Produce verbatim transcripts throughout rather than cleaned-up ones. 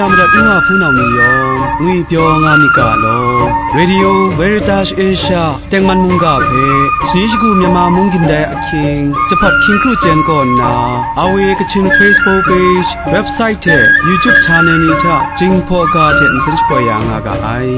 Madat nu wa hpunau ni yawng ngwipyaw nga myit ga law. Radio Veritas Asia tengman mungga hpe, shani shagu Myanmar mung gindai ahkying, jahpat hkying kru chyen kaw nna, R V A Kachin Facebook page, website hte YouTube channel ni hta Jinghpaw ga hte nsen shapoi ya nga ga ai.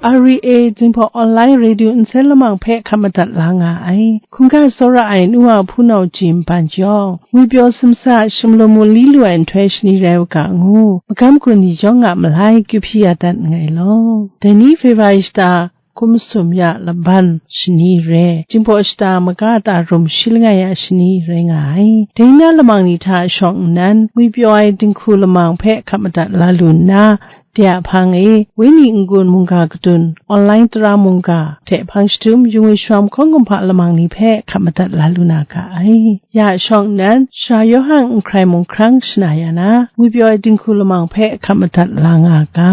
R V A Jinghpaw Online Radio nsen lamang hpe hkap madat la nga ai. Hkungga tsawra ai nu wa hpunau jin ban yawng, ngwipyaw simsa shamlum mu li lu ai nhtoi shani rai u ga ngu, magam gun ni yawng a malai kyu hpyi ya dat nngai law. Dai ni February shata, hkum sum ya laban shani re, Jinghpaw shata maga ta rum shi langai ya shani rai nga ai. Dai na lamang ni hta shawng nnan, ngwipyaw ai dinghku lamang hpe hkap madat la lu nna, de a hpang e, Wenyi n-gun mungga kadun, online tara mungga hte hpang shadum, yu ngwi shawm hkawng kumhpa lamang ni hpe hkap madat la lu na ga ai. Ya shawng nnan, Sara Yawhan Nhkrai Mung hkrang shana ya na, ngwipyaw ai dinghku lamang hpe hkap madat la nga ga.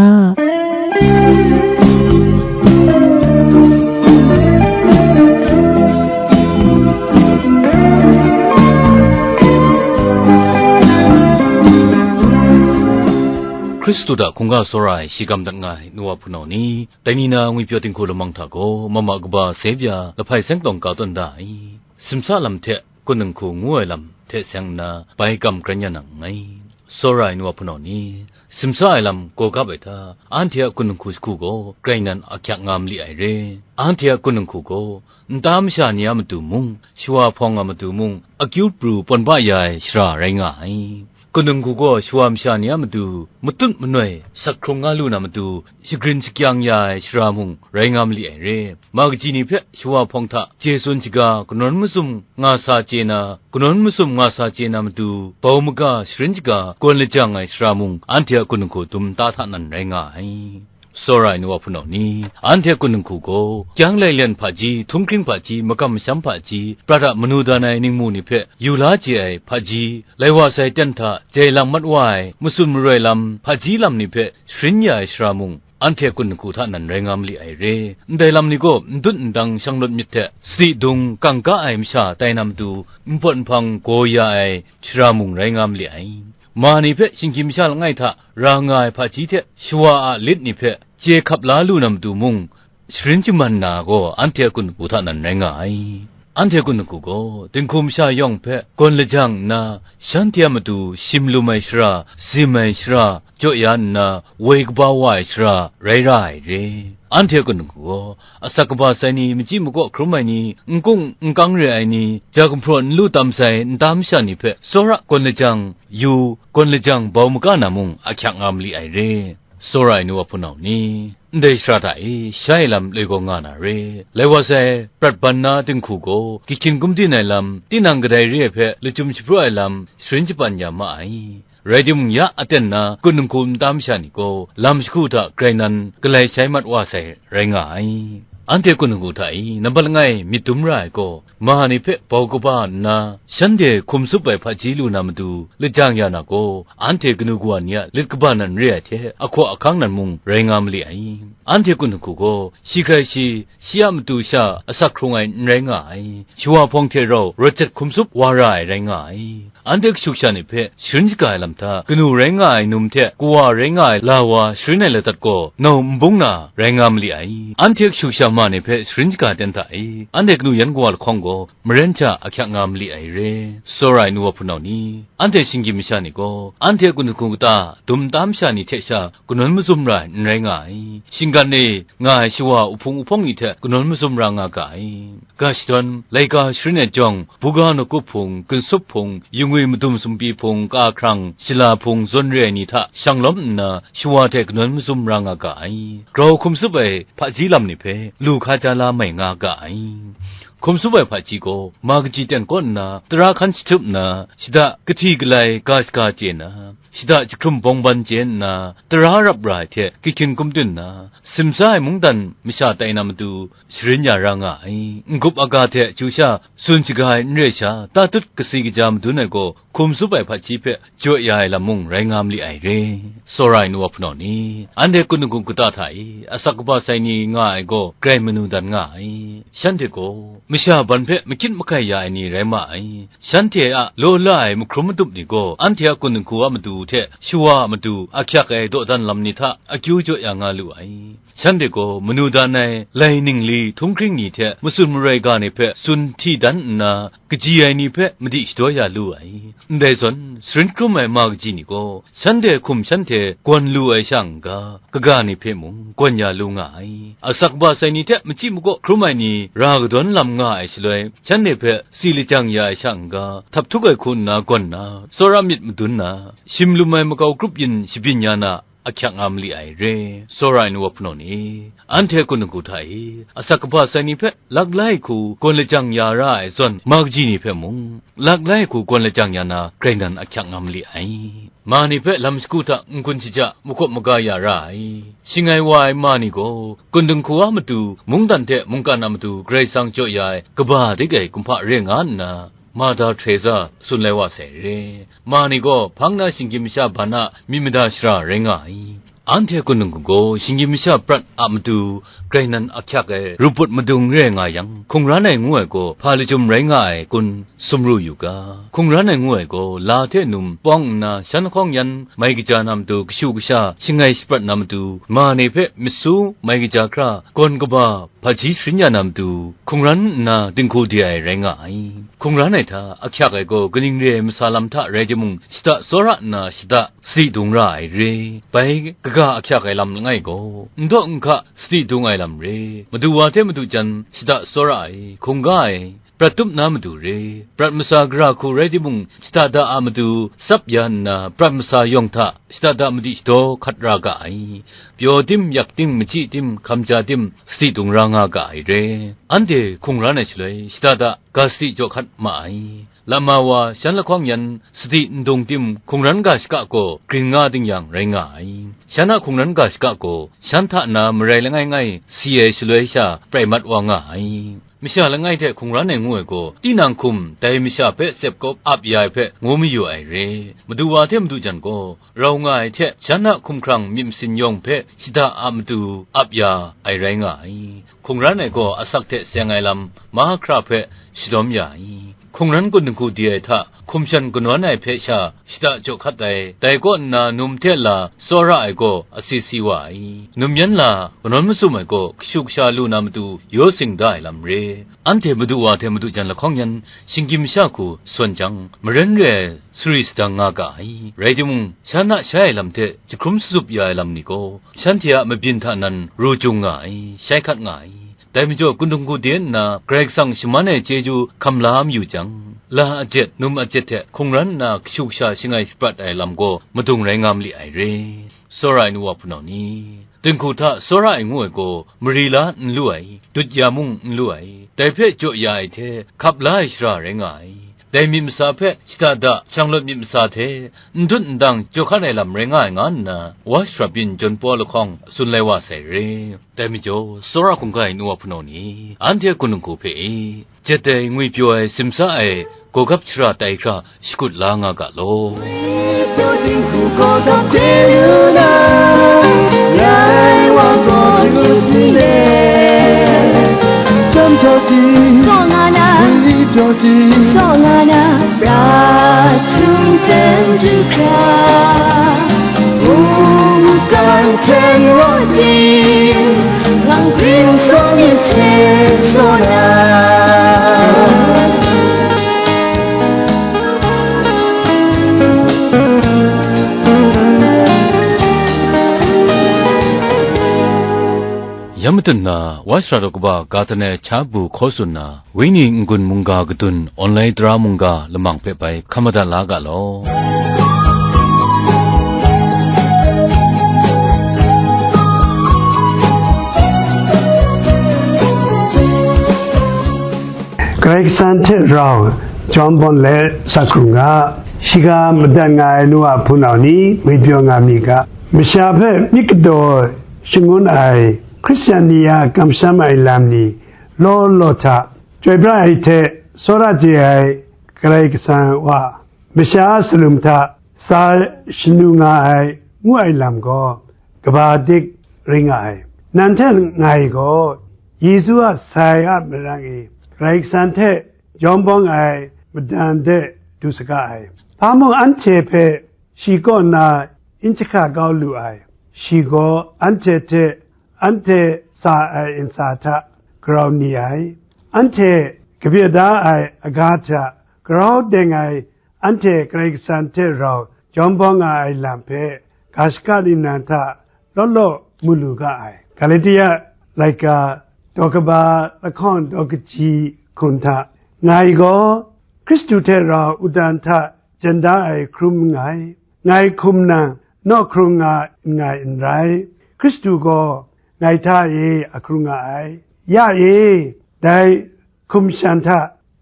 Hkristu hta hkungga tsawra ai shi gam dat nga ai nu wa hpunau ni, dai ni na ngwipyaw dinghku lamang hta gaw, mama kaba Xavier lahpai seng tawng ka tawn da ai. Simsa lam hte kun dinghku ngu ai lam hte seng nna bai kam karen ya nang nngai. Tsawra ai nu wa hpunau ni, simsa ai lam gaw gap ai hta, anhte a kun dinghku jahku gaw grai nan ahkyak nga mali ai re. Anhte a kun dinghku gaw nta masha ni a matu mung, shawa hpawng a matu mung, akyu pru pawn ba ya ai shara rai nga ai. Kun dinghku gaw shawa masha ni a matu matut manoi sak hkrung nga lu na matu, shagrin shakyang ya ai shara mung rai nga mali ai re. Ma kaji ni hpe shawa hpawng hta chye tsun shaga, kanawn mazum nga sa chye na, kanawn mazum nga sa chye na matu, bau maga sharin shaga gawn lajang ai shara mung anhte a kun dinghku dum nta hta nan rai nga ai. Tsawra ai nu wa hpunau ni, anhte a kun dinghku gaw, kyang lailen hpaji, htunghkring hpaji, magam masham hpaji, prat a manu dan ai ningmu ni hpe yu la chye ai hpaji, lai wa sai ten hta jai lang mat wa ai, matsun maroi lam, hpaji lam ni hpe sharin ya ai shara mung, anhte a kun dinghku hta nan rai nga mali ai re. Ndai lam ni gaw n dut n dang shang lut myit hte, sadi dung kangka ai masha tai na matu, npawt nhpang gaw ya ai shara mung rai nga mali ai. Ma ni hpe shinggyim masha langai hta ra nga ai hpaji hte shawa a lit ni hpe chye hkap la lu na matu mung, sharin shaman na gaw anhte a kun dinghku hta nan rai nga ai. Anhte a kun dinghku gaw, dinghku masha yawng hpe gawn lajang nna, shanhte a matu shim lum ai shara, sim ai shara, jaw ya nna, woi kaba wa ai shara rai ra ai re. Anhte a kun dinghku gaw, asak kaba sai ni, machyi makaw hkrum ai ni, n kung n kang re ai ni, ja gumhpraw n lu tam sai nta masha ni hpe tsawra gawn lajang, yu, gawn lajang bau maga na mung ahkyak nga mali ai re. Tsawra ai nu wa hpunau ni, ndai shara hta e shai lam loi gaw nga na re. Lai wa sai, prat ban na dinghku gaw, gihkyin gumdin ai lam, tinang kadai re ai hpe lachyum shapraw ai lam, sharin shapan ya ma ai. Rai timung, ya aten na kun dinghku nta masha ni gaw, lam shagu hta grai nan galai shai mat wa sai rai nga ai. Anhte kun dinghku hta e nampat langai myit dum ra ai gaw, ma ni hpe bau kaba nna, shanhte hkum tsup ai hpaji lu na matu lajang ya na gaw, anhte kanu kawa ni a lit kaba nan re ai hte, ahkaw ahkang nan mung rai nga mali ai. Anhte kun dinghku gaw, shi hkrai shi, shi a matu sha asak hkrung ai n rai nga ai. Shawa hpawng hte rau rawt jat hkum tsup wa ra ai rai nga ai. Anhte kashu kasha ni hpe sharin shaga ai lam hta, kanu rai nga ai num hte kawa rai nga ai la wa sharin ai ladat gaw, nau n bung na rai nga mali ai. Anhte kashu kasha ma ni hpe sharin shaga ai ten hta e, anhte kanu yan kawa lahkawng gaw, maren hta ahkyak nga mali ai re. Tsawra ai nu wa hpunau ni, anhte shinggyim masha ni gaw, anhte a kun dinghku kata dum nta masha ni hte sha kanawn mazum ra ai n rai nga ai. Shinggan e nga ai shawa uhpung uhpawng ni hte kanawn mazum ra nga ga ai. Ga shadawn, laika sharin ai jawng, buga nawku hpung, ginsup hpung, yu ngwi madum sumpi hpung, ka hkrang, shala hpung zawn re ai ni hta shang lawm nna, shawa hte kanawn mazum ra nga ga ai. Grau hkum tsup ai hpaji lam ni hpe lu hka ja la mai nga ga ai. Hkum tsup ai hpaji gaw, ma kaji ten kaw nna, tara hkan jahtup nna, shada kahti galai ga shaga chye nna, shada jahkrum bawng ban chye nna, tara rap ra ai hte kihkyin kumtun nna, simsa ai mungdan masha tai na matu sharin ya ra nga ai. N-gup aga hte chyu sha tsun shaga ai n re sha, tatut kasi kaja madun ai gaw, hkum tsup ai hpaji hpe jaw ya ai lam mung rai nga ma li ai re. Tsawra ai nu wa hpanaw ni, anhte kun hku kata hta e, asak kaba sai ni nga ai gaw grai manu dan nga ai. Shanhte gaw masha ban hpe mahkyit mahkai ya ai ni rai ma ai. Shanhte a law la ai mahkrum madup ni gaw anhte a kun hku a matu hte shawa a matu ahkyak ai dawdan lam ni hta akyu jaw ya nga lu ai. Shanhte gaw manu dan ai lai ningli htunghkring ni hte matsun maroi ga ni hpe tsun hti dan nna, kaji ai ni hpe madi shadaw ya lu ai. Ndai zawn, sharin hkrum ai ma kaji ni gaw, shanhte hkum shanhte gawn lu ai sha n-ga, kaga ni hpe mung gawn ya lu nga ai. Asak kaba sai ni hte machyi makaw hkrum ai ni ra kadawn lam nga ai shaloi, shanhte hpe si lajang ya ai sha n-ga, htap htuk ai hku nna gawn nna, tsawra myit madun nna, shim lum ai makau grup yin shabyin ya na, ahkyak nga ma li ai re. Tsawra ai nu wa hpanaw ni, anhte kun hku hta e, asak kaba sai ni hpe lak lai hku gawn lajang ya ra ai zawn, ma kaji ni hpe mung, lak lai hku gawn lajang ya na, grai nan ahkyak nga ma li ai. Ma ni hpe lam shagu hta n-gun shaja makawp maga ya ra ai. Shing ai wa ai ma ni gaw, kun dinghku a matu, mungdan hte mungkan a matu Karai Kasang jaw ya ai kaba dik ai kumhpa re nga nna, Mada Teresa tsun lai wa sai re. Ma ni gaw hpang na shinggyim masha ban a myit mada shara rai nga ai. Anhte kun dinghku gaw shinggyim masha prat a matu grai nan ahkyak ai ruput madung re nga yang, hkungran ai ngu ai gaw hpa lachyum rai nga ai kun sumru yu ga. Hkungran ai ngu ai gaw la hte num pawng nna shan lahkawng yan mai kaja na matu kashu kasha shangai shaprat na matu ma ni hpe myit su mai kaja hkra gawn kaba hpaji sharin ya na matu, hkungran nna dinghku de ai rai nga ai. Hkungran ai hta ahkyak ai gaw kaning re ai masa lam hta rai timung, shada tsawra nna shada sadi dung ra ai re. Bai kaga ahkyak ai lam langai gaw, n daw n hka sadi dung ai lam re. Madu wa hte madu jan shada tsawra ai, hkungga ai, prat tup na matu re. Prat masa gara hku rai timung, shada da a matu tsap ya nna, prat masa yawng hta shada da madi shadaw hkat ra ga ai. Pyaw tim, yak tim, machyi tim, hkamja tim, sadi dung ra nga ga ai re. Anhte hkungran ai shaloi, shada da ga sadi jaw hkat ma ai. Lama wa, shan lahkawng yan sadi n dung tim, hkungran ga shaka gaw grin nga ding yang rai nga ai. Shan a hkungran ga shaka gaw shan hta na marai langai ngai si ai shaloi sha prai mat wa nga ai. Masha langai hte hkungran ai ngu ai gaw, tinang hkum dai masha hpe tsep kawp ap ya ai hpe ngu mayu ai re. Madu wa hte madu jan gaw, rau nga ai hte shan a hkumhkrang myit masin yawng hpe shada a matu ap ya ai rai nga ai. Hkungran ai gaw asak hte seng ai lam mahkra hpe shalawm ya ai. Hkungran kun dinghku di ai hta, hkum shan kanawn ai hpe sha shada jaw hkat ai. Dai kaw nna num hte la tsawra ai gaw asi si wa ai. Num yan la kanawn masum ai gaw kashu kasha lu na matu yaw sing da ai lam re. Anhte madu wa hte madu jan lahkawng yan shinggyim masha hku sawn jang, maren re ai sari sadang nga ga ai. Rai timung, shan a shai ai lam hte jahkrum sutsup ya ai lam ni gaw, shanhte a mabyin hta nan ru jung nga ai, shai hkat nga ai. Dai majaw, kun dinghku de nna Karai Kasang shaman ai chyeju hkam la mayu jang, la ajet, num ajet hte hkungran nna kashu kasha shangai shaprat ai lam gaw madung rai nga ma li ai re. Tsawra ai nu wa hpunau ni, dinghku hta tsawra ai ngu ai gaw, mari la n lu ai, dut ya mung n lu ai, dai hpe jaw ya ai hte hkap la ai shara rai nga ai. Dai myit masa hpe shada da, shanglawt myit masa hte n dut n dang jaw hkat ai lam rai nga ai, nga nna, Wa Sharap yin Jawn Paw lahkawng tsun lai wa sai re. Dai majaw, tsawra hkungga ai nu wa hpunau ni, anhte a kun dinghku hpe e, jet ai, ngwipyaw ai, simsa ai, gawgap shara tai hkra shakut la nga ga law. Ya matut na, Wa Sara daw kaba ga tan ai cha bu hkaw tsun na, Wenyi n-gun mungga kadun online tara mungga lamang hpe bai hkam madat la ga law. Karai Kasang hte rau jawm bawng let sa hkrung ga, shiga madat nga ai nu a hpunau ni ngwipyaw nga mi ga, masha hpe myit kadaw shangun ai Hkristian ni a kamsham ai lam ni law law hta, chyoi pra ai hte tsawra chye ai Karai Kasang wa, masha a salum hta sa shanu nga ai ngu ai lam gaw, kaba dik ring nga ai. Nang hte ngai gaw, Yesu a sai a marang e, Karai Kasang hte jawm bawng ai madan de du saga ai. Hpa mung anhte hpe shi kaw na n jahka kau lu ai, shi gaw anhte hte anhte tsa ai ntsa hta grau ni ai, anhte kabye da ai aga hta grau deng ai, anhte Karai Kasang hte rau jawm bawng nga ai lam hpe ga shaka ningnan hta law law mu lu ga ai. Galatia laika daw kaba lahkawng daw kaji hkun hta, ngai gaw Hkristu hte rau wudang hta jan da ai hkrum nngai. Ngai hkum nang naw hkrung nga nngai n rai, Hkristu gaw ngai hta e a hkrung nga ai. Ya e, dai hkum shan hta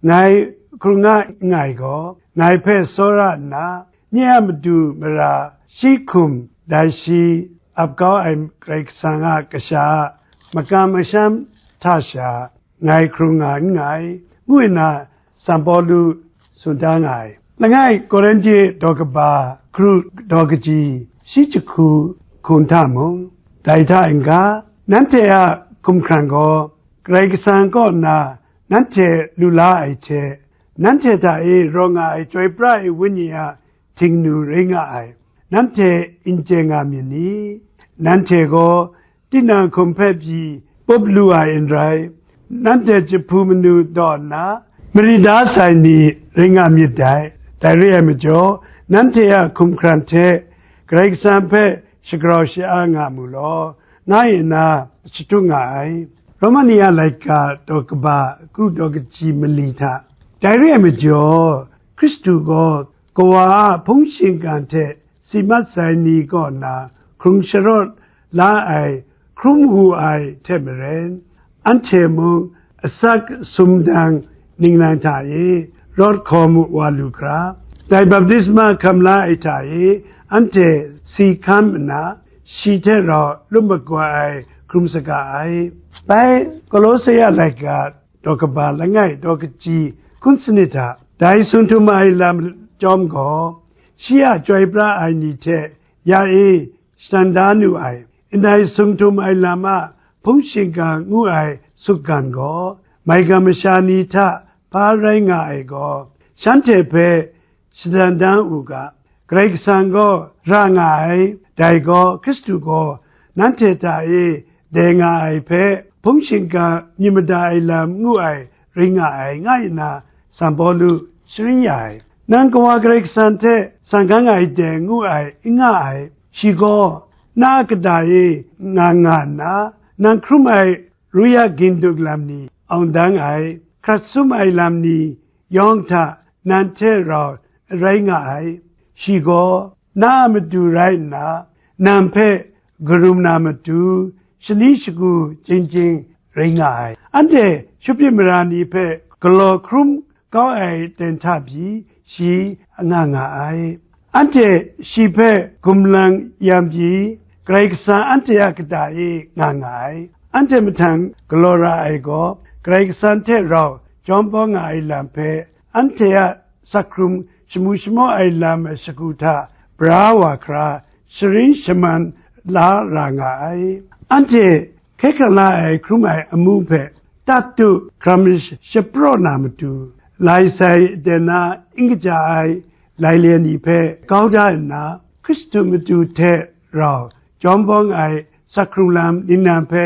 ngai hkrung nga nngai gaw, ngai hpe tsawra nna, nye a matu mara shi hkum dai shi ap kau ai Karai Kasang a kasha a makam masham hta sha, ngai hkrung nga nngai, ngu nna San Pawlu tsun da nga ai. Langai Korinhti daw kaba kru daw kaji shi jahku hkun hta mung, dai hta n-ga, nanhte a hkumhkrang gaw Karai Kasang kaw na nanhte lu la ai hte, nanhte hta e raw nga ai chyoi pra ai Wenyi a htingnu rai nga ai, nanhte n chye nga myit ni? Nanhte gaw tinang hkum hpe pyi pup lu ai n rai, nanhte jahpu manu daw nna mari da sai ni rai nga myit dai. Dai re ai majaw, nanhte a hkumhkrang hte Karai Kasang hpe shagrau sha-a nga mu law, nga ye nna shatup nga ai. Romani a laika daw kaba kru daw kaji mali hta, dai re ai majaw, Hkristu gaw Kawa a hpung shingkang hte si mat sai ni kaw na hkrung sharawt la ai, hkrum wu ai hte maren, anhte mung asak sumdang ningnan hta e rawt hkawm wa lu hkra, dai baptisma hkam la ai hta e anhte si hkam nna, shi hte rau lum makoi ai hkrum saga ai. Bai Kolose a laika daw kaba langai daw kaji hkun sanit hta, dai sung htum ai lam chyawm gaw, shi a chyoi pra ai ni hte ya e shadan da nu ai, ndai sung htum ai lam a hpung shingkang ngu ai sukgan gaw, maigan masha ni hta hpa rai nga ai gaw, shanhte hpe shadan dan u ga. Karai Kasang gaw ra nga ai, dai gaw Hkristu gaw nanhte hta e dai nga ai hpe, hpung shingkang myit mada ai lam ngu ai rai nga ai, nga nna San Pawlu sharin ya ai. Nang Kawa Karai Kasang hte sang gang ai dai ngu ai, n nga ai. Shi gaw na a kata e nga nga nna, nang hkrum ai ru ya gindup lam ni awng dang ai, hkrat sum ai lam ni yawng hta nan hte rau rai nga ai. Shi gaw na a matu rai nna, nang hpe karum na matu, shani shagu chying chying rai nga ai. Anhte shupyit mara ni hpe galaw hkrum kau ai ten hta pyi shi nga nga ai. Anhte shi hpe gumlang yam pyi, Karai Kasang anhte a kata e nga nga ai. Anhte mahtang galaw ra ai gaw, Karai Kasang hte rau jawm bawng nga ai lam hpe, anhte a sak hkrum shamu shamaw ai lam ai shagu hta bra wa hkra, sharin shaman la ra nga ai. Anhte hkye hkrang la ai hkrum ai amu hpe tat tu, hkram shapraw na matu, lai sai aten na n kaja ai laile ni hpe kau da nna, Hkristu matu hte rau jawm bawng ai sak hkrung lam ningnan hpe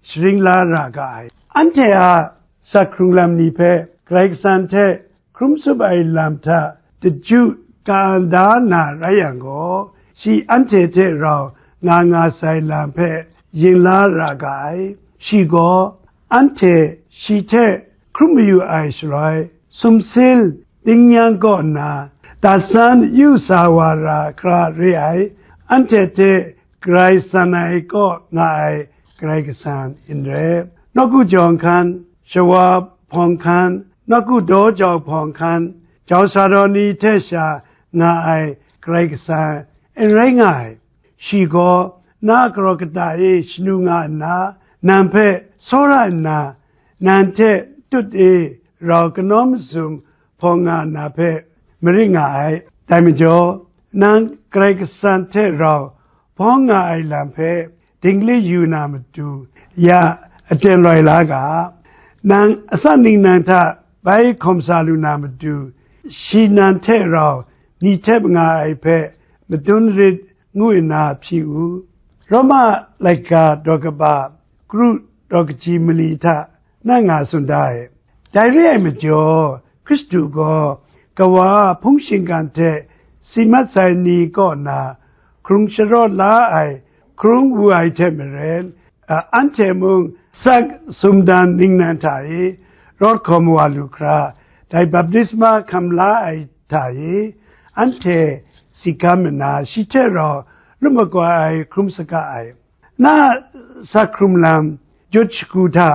sharin la ra ga ai. Anhte a sak hkrung lam ni hpe Karai Kasang hte hkrum tsup ai lam hta daju ka-an da na rai yang gaw, shi anhte hte rau nga nga sai lam hpe yin la ra ga ai. Shi gaw, anhte shi hte hkrum mayu ai shaloi, sumsing tingnyang kaw nna, datsan yu sa wa ra hkra re ai, anhte hte Karai san ai kaw nga ai Karai Kasang n rai. Nawku jawng hkan, shawa hpawng hkan, nawku daw jau hpawng hkan, jau sa daw ni hte sha nga ai Karai Kasang n rai nga ai. Shi gaw na garaw kata e shanu nga nna, nang hpe tsawra nna, nang hte tut e rau kanawn mazum hpawng nga na hpe marit nga ai. Dai majaw, nang Karai Kasang hte rau hpawng nga ai lam hpe dingli yu na matu, ya aten loi la ga. Nang atsat ningnan hta bai hkawm sa lu na matu, shi nang hte rau ni hte nga ai hpe madun rit ngu nna hpyi u. Roma laika daw kaba kru daw kaji mali hta na nga tsun da ai. Dai re ai majaw, Hkristu gaw kawa hpung shingkang hte si mat sai ni kaw na hkrung sharawt la ai, hkrung wu ai hte maren, a, anhte mung sak sumdan ningnan hta e rawt hkawm wa lu hkra, dai baptisma hkam la ai hta e anhte si gam nna, shi hte rau lum makoi ai hkrum saga ai. Na sa hkrum lam jut shagu hta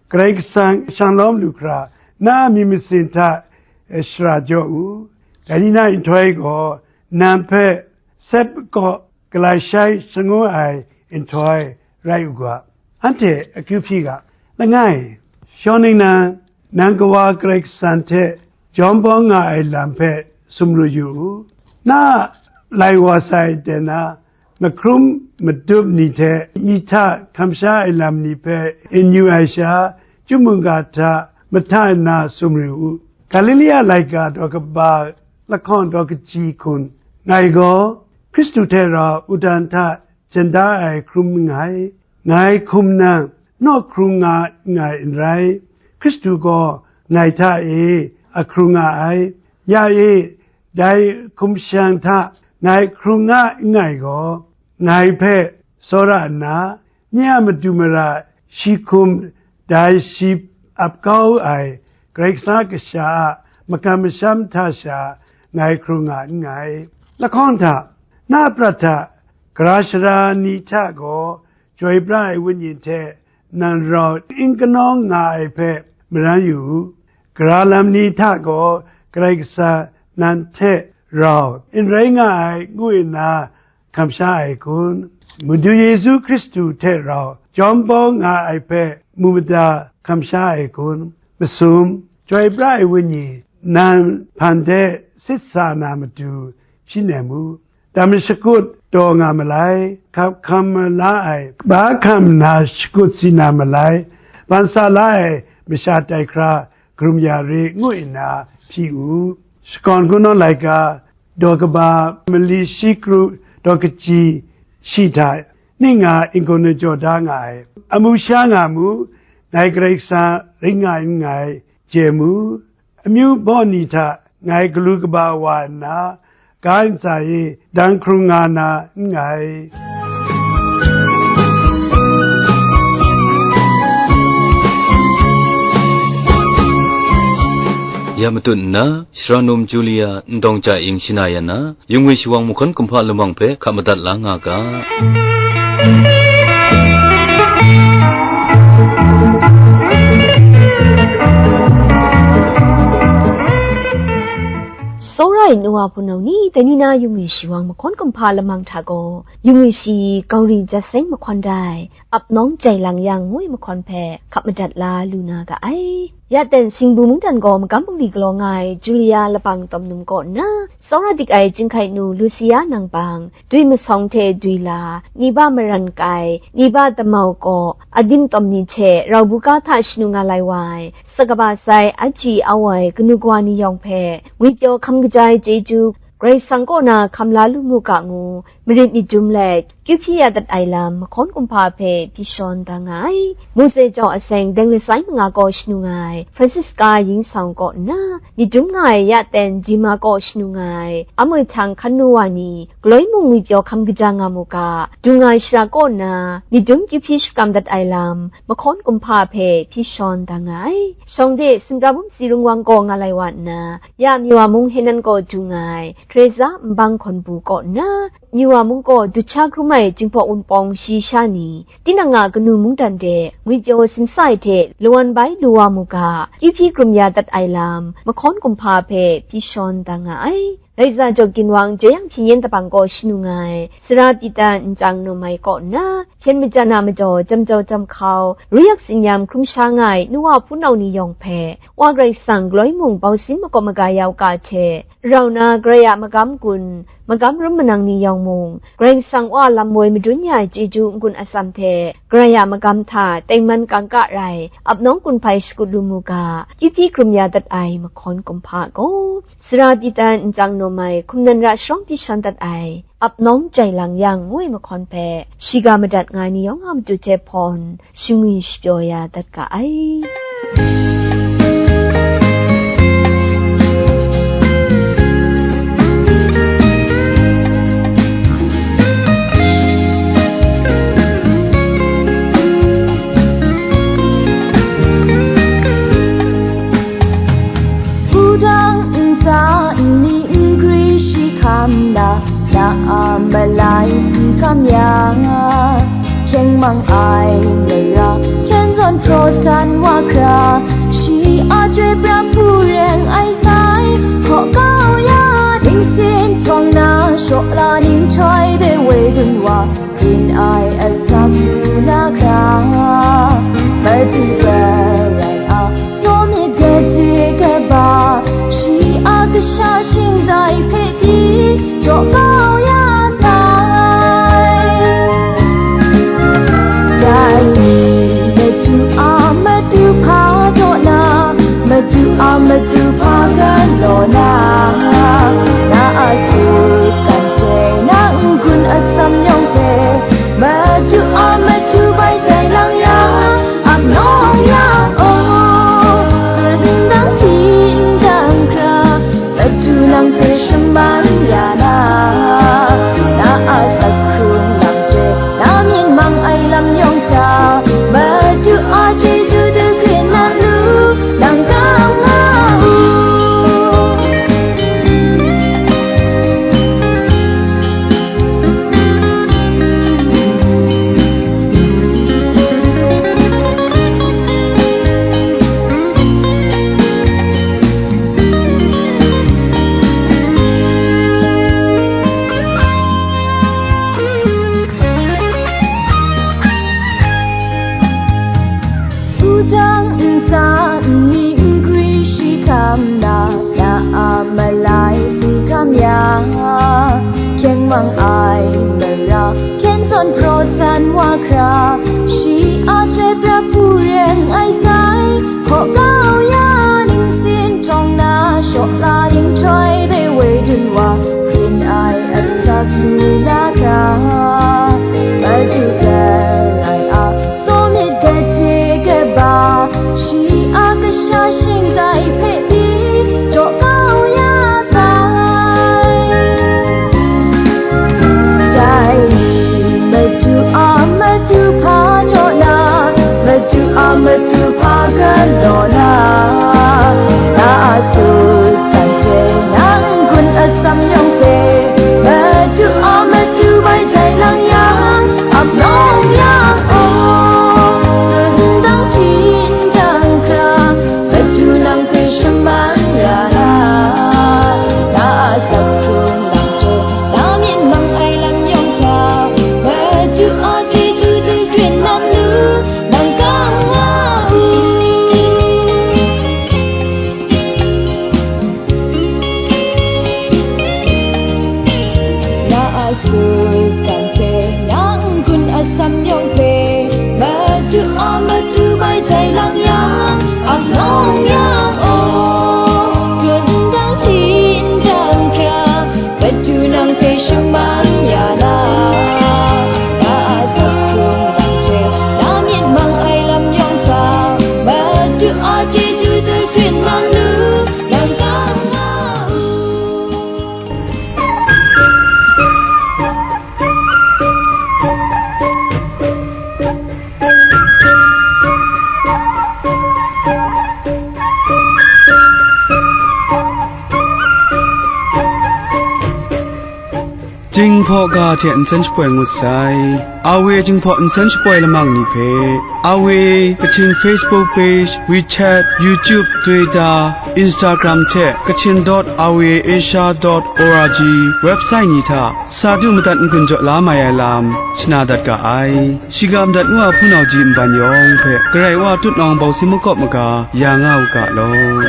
Karai Kasang shang lawm lu hkra, na myit masin hta, eh, shara jaw u. Dai ni na nhtoi gaw, nang hpe sep kaw galai shai shangun ai nhtoi rai u ga, anhte akyu hpyi ga. Langai, shawng ningnan, nang kawa Karai Kasang hte jawm bawng nga ai lam hpe sumru yu u. Na lai wa sai de na, mahkrum madup ni hte, myi hta hkam sha ai lam ni hpe n yu ai sha, chyum mungga hta mahta nna sumru u. Galilea laika daw kaba lahkawng daw kaji hkun ngai gaw, Hkristu hte rau wudang hta jen da ai hkrum nngai. Ngai hkum nang naw hkrung nga nngai n rai, Hkristu gaw ngai hta e a hkrung nga ai. Ya e, dai hkum shang hta ngai hkrung nga nngai gaw, ngai hpe tsawra nna, nye a matu mara shi hkum dai shi ap kau ai Karai Kasang kasha a makam masham hta sha ngai hkrung nga nngai. Lahkawng hta, na prat hta, gara shara ni hta gaw Chyoi pra ai Wenyi hte nang rau n kanawng nga ai hpe maran yu u. Gara lam ni hta gaw Karai Kasang nang hte rau n rai nga ai ngu nna hkam sha ai kun? Madu Yesu Hkristu hte rau jawm bawng nga ai hpe mu mada hkam sha ai kun? Masum, Chyoi pra ai Wenyi nang hpan de sit sa na matu hpyi nem u. Dam shakut taw nga malai, hkap hkam la ai, ba hkam na shakut si na malai, ban sa la ai masha tai hkra karum ya re, ngu nna hpyi u. Shakawn hku nawn laika, daw kaba mali shi kru daw kaji shi hta ning nga n-gun jaw da nga ai. Amu sha nga mu, ngai Karai Kasang ring nga n nngai, chye mu. Amyu baw ni hta ngai galu kaba wa nna, ga ntsa e dang hkrung nga na nngai. Ya matut nna, Sara num Julia Ndawng Ja Ing shana ya na, Yung we shawang mahkawn kumhpa lamang hpe hka madat la nga ga. Tsawra ai nu wa hpunau ni, dai ni na yung we shawang mahkawn kumhpa lamang hta gaw, yung we shi gauri jat seng mahkawn dai, ap nawng jai lang yang ngu ai mahkawn hpe hkap madat la lu na ga ai. Ya ten Singbu mungdan gaw magam bungli galaw nga ai Julia labang tawm num kaw nna, tsawra dik ai chyinghkai nu Lusia nang bang, dwi masawng hte dwi la, ni ba maran kai, ni ba damau kaw, adim tawm ni hte rau buga hta shanu nga lai wa ai, sakaba sai, aji awai, kanu kawa ni yawng hpe, ngwipyaw hkam kaja ai chyeju, Karai Kasang kaw na hkam la lu mu ga ngu, marit myit dum let, kyu hpyi ya dat ai lam, mahkawn kumhpa hpe hpyi shawn da nga ai. Mose jau aseng deng lasai manga kaw shanu nga ai, Francisca yin sang kaw nna, myit dum nga ai ya ten Jima kaw shanu nga ai, Amoi htang hkan nu wa ni, galoi mung ngwipyaw hkam kaja nga mu ga, dung nga ai shara kaw nna, myit dum kyu hpyi shakram dat ai lam, mahkawn kumhpa hpe hpyi shawn da nga ai. Shawng de, Sumtra bum si rung wang kaw nga lai wa nna, ya Miwa mung Henan kaw du nga ai, Teresa nbang hkawn bu kaw nna, Miwa mung kaw dut sha hkrum ai Jinghpaw Wunpawng shayi sha ni, tinang a kanu mungdan de ngwipyaw sinsa ai hte lawan bai lu wa mu ga, kyu hpyi krum ya dat ai lam, mahkawn kumhpa hpe hpyi shawn da nga ai. Laiza Jaw Ginwang, Jeyang Hpyi Yen Dabang gaw shanu nga ai, Sara Pita Nchyang Nawmai kaw nna, hpyen majan a majaw, Jam Jau Jam Hkau, Ruyak Tsinyam hkrum sha nga ai nu wa hpunau ni yawng hpe, Wa Karai Kasang galoi mung bausin makawp maga ya u ga hte, rau na Karai a magam gun, magam rum manang ni yawng mung, Karai Kasang Wa a lam woi madun ya ai chyeju n-gun atsam hte, Karai a magam hta tengman kangka rai, ap nawng gun hpai shakut lu mu ga, kyu hpyi krum ya dat ai mahkawn kumhpa gaw, Sara Pita Nchyang Nawmai hkum nan ra sharawng hpyi shawn dat ai, ap nawng jai lang yang ngu ai mahkawn hpe, shiga madat nga ai ni yawng a matu hte hpawn, shingwi shapyaw ya dat ga ai. Wudang ntsa nni n gri shi hkam na, na a malai si hkam yang, hkyeng mang ai mara hkyen zawn hpraw san wa hkra, shi a chyoi pra hpu reng ai sai, hkaw kau ya ningsin htawng na, shaw la ninghtoi de woi dun wa, byin ai asak lu na hkra, Madu Karai a, Saw myit gade kaba, shi a kasha shingzai hpe pyi, jaw kau ya sai. Dai ni Madu a madu hpa jaw na, Madu a madu hpa galaw na, na a sut kan hte na n-gun atsam yawng hpe, Madu a madu bai sai lang yang, ap nawng yang, oh, tsun dang hpyi n dang hkra, Madu nang hpe shaman ya na, na a asak hkrung lam hte, na myin mang ai lam yawng hta, Madu a chyeju de hkrit na lu, nang kau nga u. Hpudang ntsa nni n gri shi hkam na, na a malai si hkam ya, hkyeng mang ai mara hkyen zawn hpraw san wa hkra, shi a chyoi pra hpu reng ai sai, hkaw kau ya ningsin htawng na, shaw la ningshtoi de woi dun wa, byin ai asak lu la hkra, Madu Karai a, Saw myit gade kaba, shi a kasha shingzai hpe pyi, jaw kau ya sai. Dai ni Madu a madu hpa jaw na, Jinghpaw ga hte nsen shapoi ngut sai. Awe Jinghpaw nsen shapoi lamang ni hpe, Awe Kachin Facebook page, WeChat, YouTube, Twitter, Instagram hte Kachin dot awe asia dot org website ni hta sa du madat n-gun jaw la mai ai lam shana dat ga ai. Shiga madat ngu a hpunau ji nban yawng hpe Karai Wa tutnawng bawsin makawp maga ya nga u ga law.